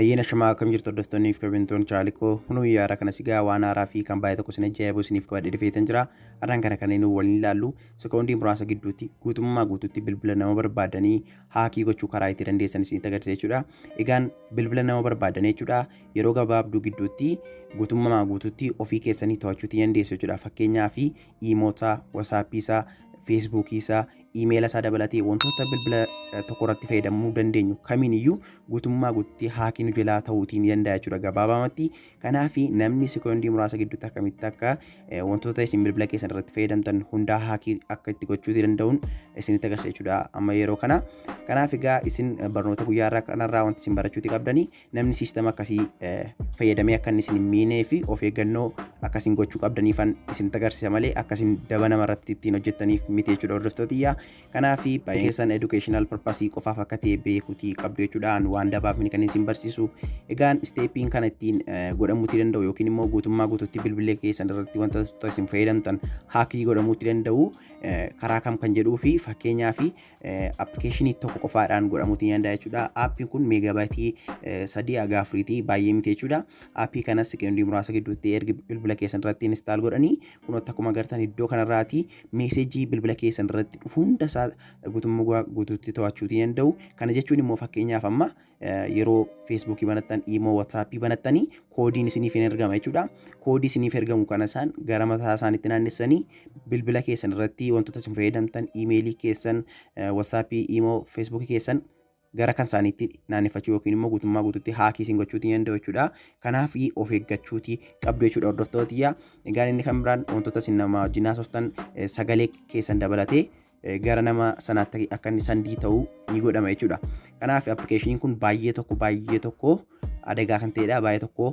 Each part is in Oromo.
Ayyaana shamaa, akkam jirtu hordoftoonni fi kabajamtoonni chaalikoo? Kunuu yaara kana sigaa waan haaraa fi kan baay'ee tokko isin ajaa'ibu isiniif qabadhee dhufeetan jira. Har'aan kana kanneen waliin ilaallu sekoondii muraasa gidduutti guutummaa guutuutti bilbila nama barbaadanii hack gochuu karaa itti dandeessan isinitti agarsiisa jechuudha. Egaan bilbila nama barbaadan jechuudha, yeroo gabaabduu gidduutti guutummaa guutuutti ofii keessanii to'achuutii dandeessu jechuudha. Fakkeenyaaf iimootaa, WhatsAppii isaa, Facebookii isaa, iimeela isaa dabalatee wantoota bilbila tokko irratti fayyadamuu dandeenyu kamiin iyyuu guutummaa guutuutti hack nu jalaa ta'uutii ni danda'a jechuudha gabaabamatti. Kanaaf namni sekoondii muraasa gidduutti akkamitti akka wantoota isin bilbila keessan irratti fayyadamtan hundaa hack akka itti gochuutii danda'uun isinitti agarsiisa jechuudha amma yeroo kana. Kanaaf egaa isin barnoota guyyaa irraa kanarraa wanti isin barachuutii qabdanii, namni siistama akkasii fayyadamee akka inni isin hin miinee fi of eeggannoo akkasiin gochuu qabdaniifan isinitti agarsiisa malee akkasiin daba namarratti ittiin hojjettaniif miti jechuudha, hordoftootiyyaa. Kanaaf baay'ee keessan educational purpose qofaaf akka ta'e beekuutii qabdu jechuudha. Waan dabaaf miti kan isin barsiisu. Egaan stepiin kana ittiin godhamuutii danda'u yookiin immoo guutummaa guutuutti bilbilee keessan irratti wanta isin fayyadamtan hack godhamuutii danda'u karaa kam kan jedhuu fi fakkeenyaa fi appilikeeshinii tokko qofaadhaan godhamuutii danda'a jechuudha. Aappiin kun meegabaayitii 3 haga 4tii, baay'ee miti jechuudha. Aappii kanas sekoondii muraasa gidduutti ergi bilbila keessan irratti install godhanii, kun akkuma agartan iddoo kanarraati meeseejii bilbila keessan irratti dhufu hunda isaa guutummaa guutuutti to'achuutii danda'u. Kana jechuun immoo fakkeenyaaf amma yeroo Facebookii banattan, iimoo, WhatsAppii banattanii koodiin isiniif hin ergama jechuudha. Koodii isiniif ergamu kana isaan gara mataa isaaniitti naannessanii bilbila keessan irratti wantoota isin fayyadamtan, iimeelii keessan, WhatsAppii, iimoo, Facebookii keessan gara kan isaaniitti naanneffachuu yookiin immoo guutummaa guutuutti hack isin gochuutii danda'u jechuudha. Kanaaf of eeggachuutii qabdu jechuudha, hordoftootiyyaa. Egaan inni kan biraan wantoota isin nama wajjin haasoftan sagalee keessan dabalatee gara nama sanaatti akka inni send ta'uu ni godhama jechuudha. Kanaaf appilikeeshiniin kun baay'ee tokko baay'ee tokko adagaa kan ta'edha. Baay'ee tokko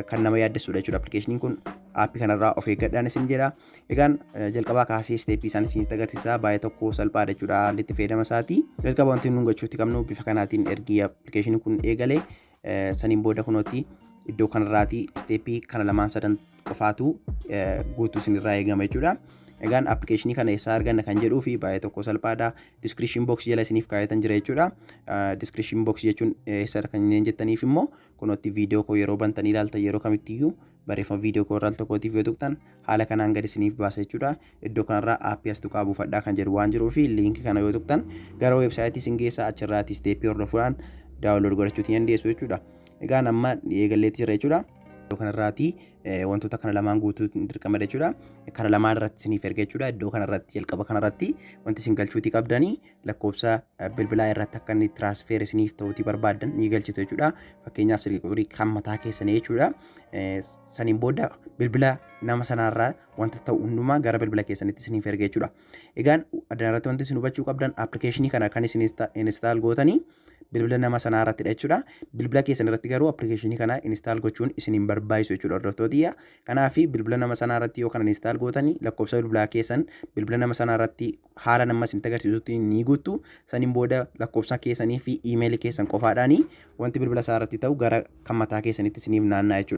kan nama yaaddessudha jechuudha. Appilikeeshiniin kun aappii kanarraa of eeggadhaan isin jedha. Egaan jalqabaa kaasee stepii isaan isinitti agarsiisa. Baay'ee tokko salphaadha jechuudha haalli itti fayyadama isaati. Jalqaba wanti nuun gochuutti qabnu, bifa kanaatiin ergi appilikeeshiniin kun eegale, saniin booda kunooti iddoo kanarraati stepii kana lamaan sadan qofaatu guutuu isinirraa eegama jechuudha. Egaan appilikeeshinii kana eessaa arganna kan jedhuu fi baay'ee tokko salphaadha. Description box jala isiniif kaa'etan jira jechuudha. Description box jechuun eessadha kan jettaniif immoo, kunooti viidiyoo koo yeroo bantanii ilaaltan, yeroo kamittiyyuu barreeffama viidiyoo koo irraa tokkootiif yoo tuqxan haala kanaan gadi isiniif baasa jechuudha. Iddoo kanarraa aappii as tuqaa buufadhaa kan jedhu waan jiruu fi liinkii kana yoo tuqxan gara weebsaayitii isin geessa. Achirraati stepii hordofuudhaan download godhachuutii dandeessu jechuudha. Egaan amma eegalleetti jira jechuudha. Iddoo kanarraati wantoota kana lamaan guutuu dirqama jechuudha. Kana lamaan irratti isiniif erga jechuudha. Iddoo kanarratti jalqaba kanarratti wanti isin galchuutii qabdanii lakkoofsa bilbilaa irratti akka inni transfer isiniif ta'uutii barbaaddan ni galchitu jechuudha. Fakkeenyaaf sirrii quxurii kan mataa keessanii jechuudha. Saniin booda bilbila nama sanaarraa wanta ta'u hundumaa gara bilbila keessanitti isiniif erga jechuudha. Egaan addana irratti wanti isin hubachuu qabdan, appilikeeshinii kana kan isin install gootanii bilbila nama sanaa irrattidha jechuudha. Bilbila keessan irratti garuu appilikeeshinii kana install gochuun isin hin barbaachisu jechuudha, hordoftootiyya. Kanaaf bilbila nama sanaa irratti yoo kana install gootanii, lakkoofsa bilbilaa keessan bilbila nama sanaa irratti haala nama isinitti agarsiisutti ni guuttu. Saniin booda lakkoofsa keessanii fi iimeelii keessan qofaadhaanii wanti bilbila isaa irratti ta'u gara kan mataa keessanitti isiniif naanna'a jechuudha.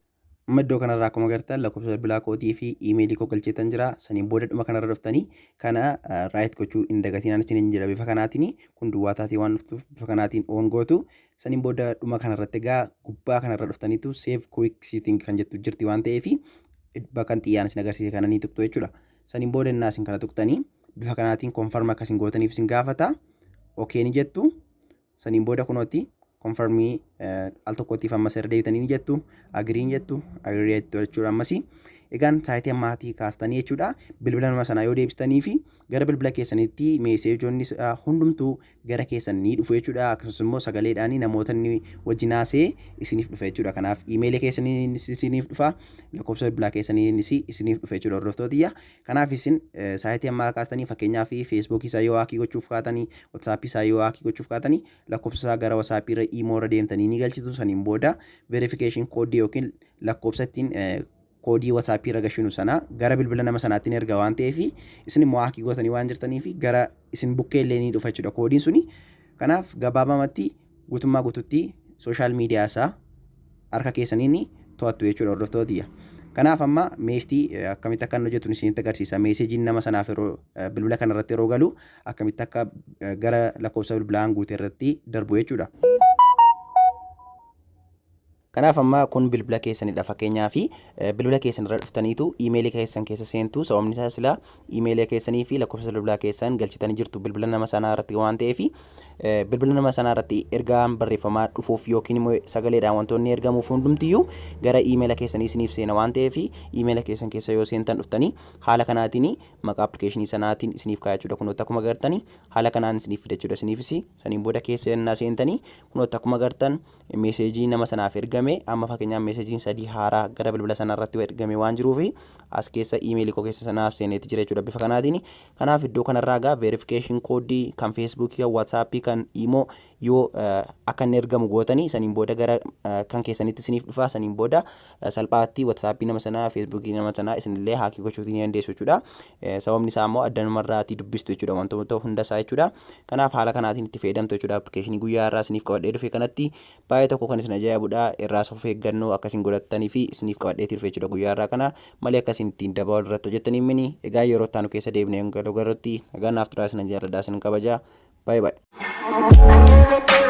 Amma iddoo kanarraa akkuma agartan lakkoofsa bilbilaa kootii fi iimeelii koo galcheetan jira. Saniin booda dhuma kanarra dhuftanii kana right gochuu hin dagatinaan isiniin jira. Bifa kanaatiin kun duwwaa taatee waan dhuftuuf bifa kanaatiin on gootu. Saniin booda dhuma kanarratti egaa gubbaa kanarra dhuftaniitu save quick setting kan jettu jirti waan ta'eef, bakka xiyyaan isin agarsiise kana ni tuqxu jechuudha. Saniin booda innaa isin kana tuqxanii bifa kanaatiin confirm akkasiin gootaniif isin gaafata. Okay ni jettu. Saniin booda kunooti confirmii al tokkottiif ammas irra deebitanii ni jettu, agree ni jettu, agree jettu jechuudha ammasii. Egaan saayitii ammaatii kaastanii jechuudha, bilbila nama sanaa yoo deebistanii fi gara bilbila keessanitti meeseejoonni hundumtuu gara keessan ni dhufu jechuudha. Akkasumas immoo sagaleedhaan namoota inni wajjin haasee isiniif dhufa jechuudha. Kanaaf iimeelii keessaniinis isiniif dhufa, lakkoofsa bilbilaa keessaniinis isiniif dhufa jechuudha, hordoftootiyya. Kanaaf isin saayitii ammaa kaastanii, fakkeenyaaf Facebookii isaa yoo hack gochuuf kaatanii, WhatsAppii isaa yoo hack gochuuf kaatanii, lakkoofsa isaa gara WhatsAppii irra, iimoo irra deemtanii ni galchitu. Saniin booda verification koodii yookiin lakkoofsa ittiin koodii WhatsAppii irra gashinu sana gara bilbila nama sanaatti ni erga waan ta'eef, isin immoo hack gootanii waan jirtaniif gara isin bukkee illee ni dhufa jechuudha koodiin suni. Kanaaf gabaabamatti guutummaa guututti social media isaa harka keessaniin to'attu jechuudha, hordoftootiyya. Kanaaf amma meestii akkamitti akka inni hojjetu isinitti agarsiisa. Meeseejiin nama sanaaf yeroo bilbila kanarratti yeroo galu akkamitti akka gara lakkoofsa bilbilaan guute irratti darbu jechuudha. Kanaaf amma kun bilbila keessanidha. Fakkeenyaa fi bilbila keessan irra dhuftaniitu iimeelii keessan keessa seentu. Sababni isaa sila iimeelii keessanii fi lakkoofsa bilbilaa keessan galchitanii jirtu bilbila nama sanaa irratti waan ta'eef, bilbila nama sanaa irratti ergaan barreeffamaa dhufuuf yookiin immoo sagaleedhaan wantoonni ergamuuf hundumtiyyuu gara iimeela keessanii isiniif seena waan ta'eef, iimeela keessan keessa yoo seentan dhuftanii haala kanaatiin maqaa appilikeeshinii sanaatiin isiniif kaa'aa jechuudha. Kunoota akkuma agartanii haala kanaan isiniif fida jechuudha isiniifis. Saniin booda keessa yennaa seentanii kunoota akkuma agartan meeseejii nama sanaaf ergame, amma fakkeenyaaf meeseejiin 3 haaraa gara bilbila sanaa irratti ergame waan jiruuf, as keessa iimeelii koo keessa sanaaf seeneeti jira jechuudha bifa kanaatiin. Kanaaf iddoo kanarraa gaa verification koodii kan Feesbuukii, kan Waatsaappii, kan Iimoo yoo akka inni ergamu gootanii, saniin booda gara kan keessanitti isiniif dhufa. Saniin booda salphaatti Waatsaappii nama sanaa, Feesbuukii nama sanaa isinillee hack gochuutii ni dandeessu jechuudha. Sababni isaa immoo addanumarraatii dubbistu jechuudha wantoota hunda isaa jechuudha. Kanaaf haala kanaatiin itti fayyadamtu jechuudha. Appilikeeshinii guyyaa irraa isiniif qabadhee dhufe kanatti baay'ee tokko kan isin ajaa'ibudha. Irraas of eeggannoo akkasiin godhattanii fi isiniif qabadheetii dhufe jechuudha guyyaa irraa kana malee akkasiin ittiin dabaa irratti hojjettanii mini. Egaa yeroo itti aanu keessa deebinee galu garutti nagaan naaf turaa, isin jaalladha, isin kabaja. Baay'ee baay'ee.